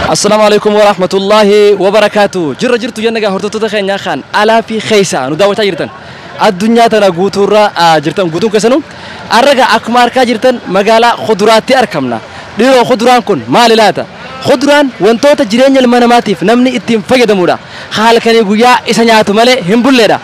Assalaamu alaikum wa rahmatullahi wa barakaatu. Jirra jirtu jenna hordoftoota keenyaa kan alaa fi keessa nu daawwachaa jirtan. Addunyaa tana guutuurra jirtan guutuun keessanuu arraga akkuma harkaa jirtan magaalaa kuduraatti argamna. Dhiiroo kuduraan kun maali laata? Kuduraan wantoota jireenya ilma namaatiif namni ittiin fayyadamudha. Halkanii guyyaa isa nyaatu malee hin bulleedha.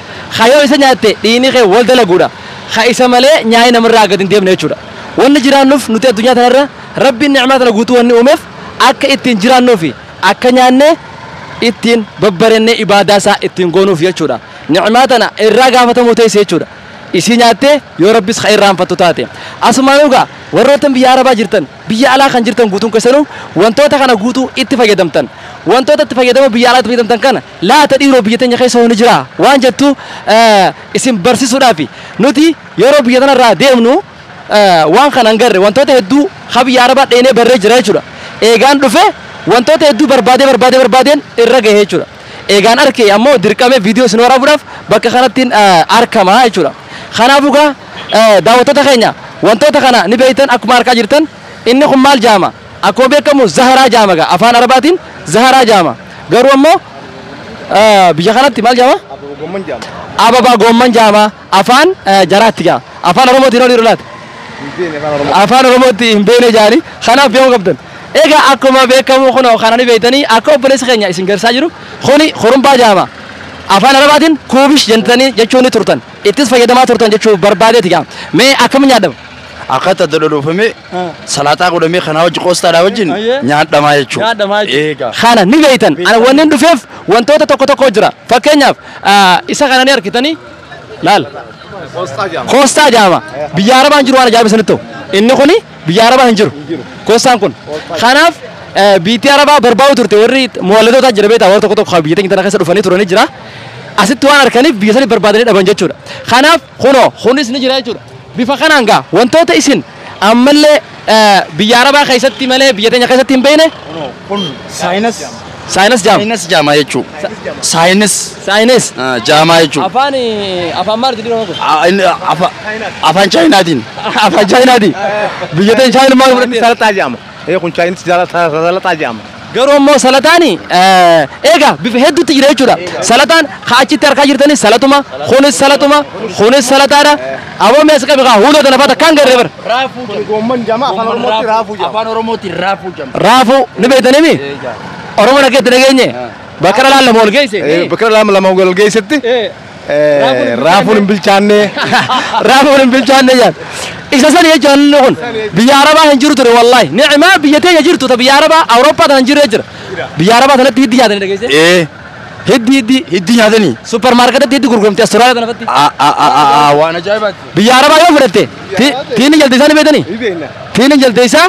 Yoo isa nyaatte dhiigni kee wal dalaguudha. Ha isa malee nyaayii namarraa gadi hin deemne jechuudha. Wanni jiraannuuf nuti addunyaa tanarra Rabbiin ni'maa tana guutuu wanni uumeef akka ittiin jiraannuufi akka nyaannee ittiin babbarennee ibaadaa isaa ittiin goonuuf jechuudha. Ni'maa tana irraa gaafatamuu teesse jechuudha. Isii nyaattee yoo Rabbis ka irraanfattu taate. Asumaan egaa warroota biyya Arabaa jirtan, biyya alaa kan jirtan guutuun keessanuu wantoota kana guutuu itti fayyadamtan. Wantoota itti fayyadama biyya alaatti fayyadamtan kana laata dhiiroo biyya teenya keessa ni jira waan jettu isin barsiisuudhaafi nuti yeroo biyya tanarraa deemnu waan kana hin garre wantoota hedduu ha biyya Arabaa dheenee barree jira jechuudha. Eegaan dhufe wantoota hedduu barbaadee barbaadee barbaadeen irra gahe jechuudha. Eegaan arke ammoo dirqamee viidiyoo isin waraabuudhaaf bakka kanattiin argama jechuudha. Kanaafuu egaa daawwattoota keenya wantoota kana ni beektan akkuma argaa jirtan inni kun maal jaama? Akkuma beekamu zaharaa jaama gaa afaan Arabaatiin zaharaa jaama. Garuu ammoo biyya kanatti maal jaama? Ababaa goomman jaama afaan jaraatti gaa. Afaan Oromootiin olii laata? Afaan Oromootti hin beekne jaani kanaaf beekuu qabdan. Egaa akkuma beekamu kun kana ni beektanii akka obboleessi keenya isin garsiisaa jiru kuni hurumbaa jaama. Afaan Arabaatiin kuubish jettanii jechuun ni turtan. Ittis fayyadamaa turtan jechuu barbaadeeti gaa. Mee akkam nyaadhama? Akkata dodolofame salaataa godhamee kanaa wajji qoostaadhaa wajjin nyaadhamaa jechuudha. Nyaadhamaa jechuudha. Kana ni beektan. Ana wanni dhufeef wantoota tokko tokko jira. Fakkeenyaaf isa kana ni argitanii laal. Koostaa jaama. Biyya Arabaa hin jiru waan ajaa'iba isinitti ta'u. Inni kuni biyya Arabaa hin jiru. Koostaan kun. Kanaaf biitti Arabaa barbaadu turte warri muwallidoota jira beektaa warra tokko tokko biyya teenya tana keessa dhufanii turanii jira. Asitti waan arganiif biyya sanii barbaadanii dhaban jechuudha. Kanaaf kunoo kunis ni jira jechuudha. Bifa kanaan gaa wantoota isin ammallee biyya Arabaa keessatti malee biyya teenya keessatti hin beekne. Kun saayinas. Saayinas jaama. Saayinas jaama jechuudha. Saayinas. Saayinas. Jaamaa jechuudha. Afaan afaan maal jedhama kun? Afaan Chaayinaatiin. Afaan Chaayinaatiin. Biyya teenya Chaayinaa maal fudhatte? Salaxaa jaama. Kun Chaayinaa salaxaa jaama. Garuu ammoo salataani egaa bifa hedduutti jira jechuudha. Salataan haa achitti harkaa jirtanis salatuma, kunis salatuma, kunis salataadha. Aboo mees qabi kaa huuloo tana faata kan garee bara. Raafuu Kun goomman jaama afaan Oromootti raafuu jaama. Afaan Oromootti raafuu jaama. Raafuu ni beektanii mi? Oromoo dhaggeetti dhageenye. Bakka dhalaan lama ol geesse. Bakka lama lama ol geessetti raafuun hin bilchaanne. Raafuun hin bilchaanne jaan. Isa sani jechuun inni kun biyya Arabaa hin jiru ture wallaahi. Ni'maa biyya teenya jirtu ta biyya Arabaa Awurooppaa tana hin jirre jira. Biyya Arabaa tanatti hiddi nyaatanii dhageesse. Hiddi hiddi. Hiddi nyaatanii. Suppermaarkeetti hiddi gurguramte Austraaliyaa tana fatti. Waan ajaa'ibaati. Biyya Arabaa yoo fudhatte tiini jaldeessaa ni beektanii? Tiini jaldeessaa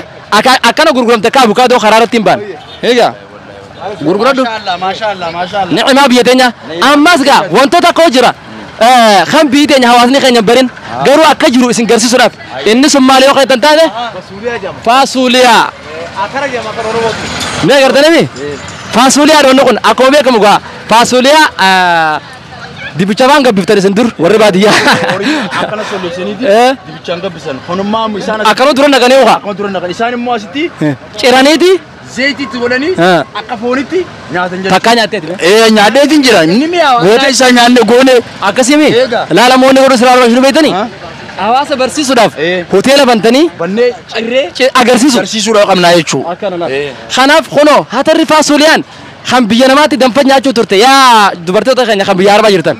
akkana gurguramte akka abukaadoo karaa irratti hin baane. Egaa gurguradhu. Maashaallah maashaallah. Ni'maa biyya teenya ammas gaa wantoota akkoo jira. Kan biyyi teenya hawaasni keenya barin garuu akka jiru isin garsiisuudhaaf inni sun maal yoo kan taate faasuuliyaa. Mee agartanii faasuuliyaa dhoonni kun akkuma beekamu gaa faasuuliyaa dibicha waan gabbiftan isin dur warri baadiyyaa. Akkana solloosaniiti dibichaan gabbisan. Kunummaa isaan Akkana dura naqanii ukaa. Akkana dura naqan isaan immoo asitti Ciraniiti. Zayitiitti godhanii akka foonitti nyaatan jechuudha. Takkaa nyaatteeti. Nyaadheetiin jira. Inni mi'aawa. Goota isaa nyaanne goone. Akkasii mi? Laala moonni godhu silaa barbaachuu beektanii? Hawaasa barsiisuudhaaf hoteela bantanii bannee cirree agarsiisu. Agarsiisuudhaaf qabnaa jechuudha. Kanaaf kunoo hatarri faasuliyaan kan biyya namaatti danfa nyaachuu turte yaa dubartoota keenya kan biyya Arabaa jirtan.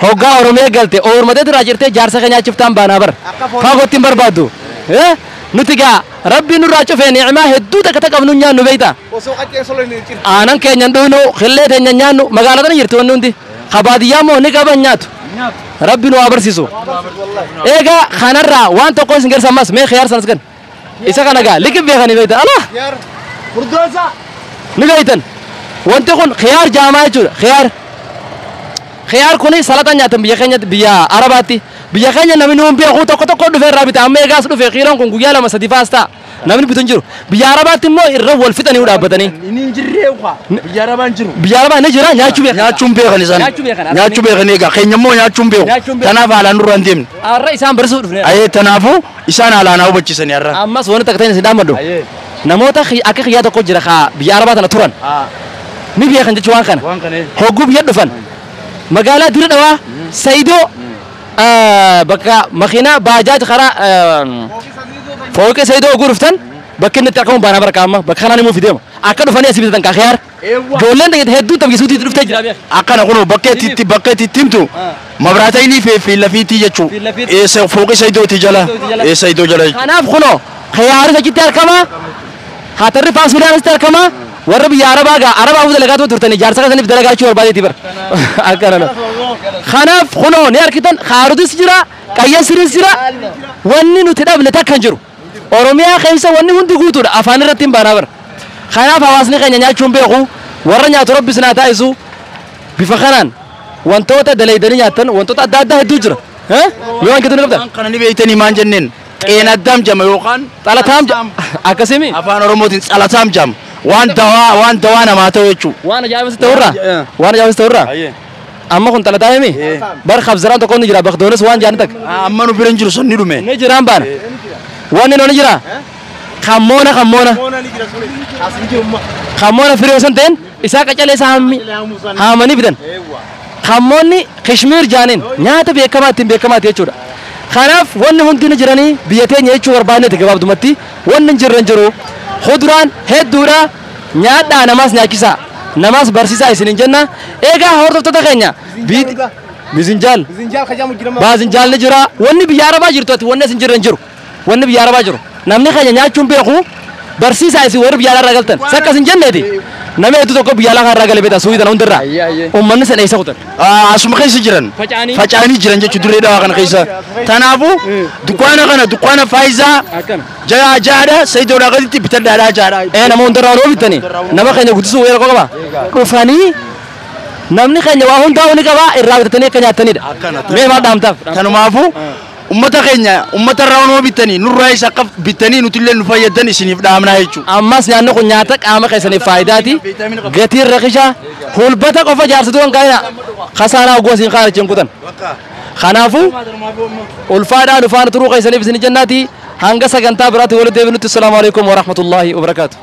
Hoggaa Oromiyaa galte oormatee turaa jirtee jaarsa keenya achiiftaan baanaa bara. Fagootti hin barbaaddu. Nuti gaa Rabbi nurraa cufee ni'maa hedduu takka takka qabnu nyaannu beektaa. Osoo qacceen solo hin jiru. Aanan keenya hin dhugnu qillee teenya nyaannu magaalaa tana jirti wanni hundi. Kabaadiyyaa immoo ni qaban nyaatu. Rabbi nu haa barsiisu. Egaa kanarraa waan tokko isin garsiisa ammas mee khiyaar sanas gan. Isa kana gaa liqii beekanii beektan alaa. Furdoosa. Ni beektan. Wanti kun khiyaar jaamaa jechuudha khiyaar. Khiyaar kuni salataa nyaatan biyya keenya biyya Arabaatti. Biyya keenya namni nuun beeku tokko tokko dhufee irraa bita amma eegaas dhufe khiiroon kun guyyaa lama sadi faas ta'a. Namni bitu hin jiru. Biyya Arabaatti immoo irra wal fixanii dhaabbatanii. Inni hin jirree ukaa. Biyya Arabaa hin jiru. Biyya Arabaa ni jira nyaachuu beekan. Nyaachuun beekan isaan. Nyaachuu beekan. Nyaachuu beekan egaa keenya immoo nyaachuun beeku. Tanaaf haalaan nurra hin deemne. Har'a isaan barsiisuu dhufne. Ayee tanaafuu isaan haalaan hubachiisanii har'a. Ammas wanti takka ta'in isin dhaammadhu. Namoota akka xiyyaa tokko jira haa biyya Arabaa tana turan. Ni beekan jechuun waan kana. Hogguu biyya dhufan. Magaalaa Dirree Dhawaa Sayidoo bakka makiinaa baajaaj karaa fooqee Sayidoo hogguu dhuftan bakki inni itti argamu baanaa barka amma bakka kanaan immoo fideema. Akka dhufanii asii bitatan kaa khiyaar. Ijoolleen hedduu taphisuutii dhuftee jira beeka. Akkana kun bakka itti himtu mabraatayni fi lafiitii jechuu. Fooqee Sayidooti jala. Sayidoo jala. Kanaaf kunoo khiyaaris achitti argama. Hatarri faasfidaan asitti argama. Warra biyya Arabaa gaa Arabaa fuula dalagaa turtanii jaarsa keessaniif dalagaa jechuu barbaadeeti bara. Akkana. Kanaaf kunoo ni argitan kaarotis jira qayyasiris jira wanni nuti dhabne takka hin jiru. Oromiyaa keessa wanni hundi guutuudha afaan irratti hin baanaa bara. Kanaaf hawaasni keenya nyaachuun beeku warra nyaatu rabbi sinaa taasisu bifa kanaan wantoota dalaydanii nyaatan wantoota adda addaa hedduu jira. Yoo waan kennu qabda. Kana ni beektanii maan jenneen xeenaddaam jama yookaan Xalataam akkasimi. Afaan Oromootiin xalataam jama. Waan dawaa namaa ta'u jechuudha. Waan ajaa'ibas ta'urraa. Waan ajaa'ibas ta'urraa. Amma kun xalataa himi. Bar kabzaraan tokko ni jira bakdoonis waan jaani takka. Amma nu bira hin jiru sun ni dhume. Ni jiraan baana. Wanni ni jira. Kammoona kammoona. Kammoona firee osoo hin ta'in isaa qacalee isaa haamanii fidan. Kammoonni kishmiir jaaniin nyaata beekamaa ittiin beekamaati jechuudha. Kanaaf wanni hundi ni jiranii biyya teenya jechuu barbaanneeti gabaabdumatti wanni hin jirre hin jiru. Kuduraan hedduudha nyaadhaa namaas nyaachisaa namaas barsiisaa isiniin jenna. Egaa hordoftoota keenya bizinjaal baazinjaal ni jira wanni biyya Arabaa jirtu ati wanni as hin jirre hin jiru wanni biyya Arabaa jiru namni keenya nyaachuun beeku barsiisaa isin warri biyya alaa irraa galtan sakkas hin jenneeti. Namni hedduu tokko biyya alaa irraa galee beektaa suuqii tana hundirraa uummanni sana eessa kutan. Asuma keessa jiran faca'anii jiran jechuudha Dirree Dhawaa kana keessa. Kanaafuu dukkaana kana dukkaana Faayizaa jaadha Sayidoodhaa gaditti bitadhaadhaa jaadha. Nama hundarraa yeroo bitanii nama keenya guddisuu yeroo qaba dhufanii namni keenya waa hundaa ni qaba irraa bitatanii akka nyaatanidha. Mee maal dhaamtaaf? Kanumaafuu ummata keenya ummata irraa onoo bitanii nurraa isa akka bitanii nuti illee nu fayyadan isiniif dhaamnaa jechuudha. Ammas nyaanni kun nyaata qaama keessaniif faayidaati. Gatiin rakishaa hulbata qofa jaarsituu kan kaa'ina kasaanaa oguu asiin kaa'an achiin kutan. Kanaafuu ulfaadhaan ufaana turuu keessaniif isin jennaati hanga sagantaa biraatti walitti deebinutti. Assalaamu alaikum warahmatullaahi wabarakaatu.